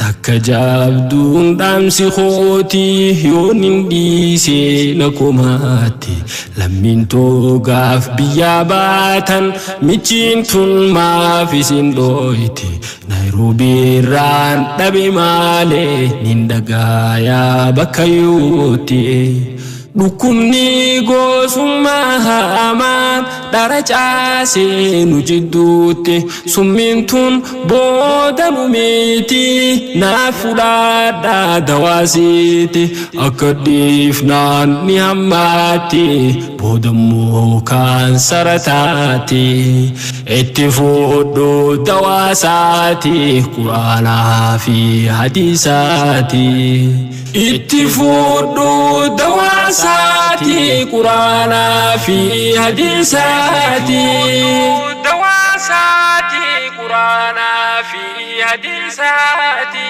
Takka jaabduun dhaamsi kooti yoon hin dhiisee na komaatti. Lammiin toogaaf biyyaa baatan michiin tun maaf isin dhooyti. Naayiroobii irraan dhabe maalee nin dhagaayaa bakka yuuti. Dhukkubni gosummaa hamaan dhara caasee nu jidduutti, summiin tun booda nu miti, naaf fudhadhaa dawaasiiti. Akka dhiifnaan ni hammaatti, boodammoo kaansara taati. Itti fudhu dawaasaati, quraanaa fi hadiisaati. Itti fudhu dawaasaati, quraanaa fi hadiisaati. Dawaasaati, quraanaa fi hadiisaati.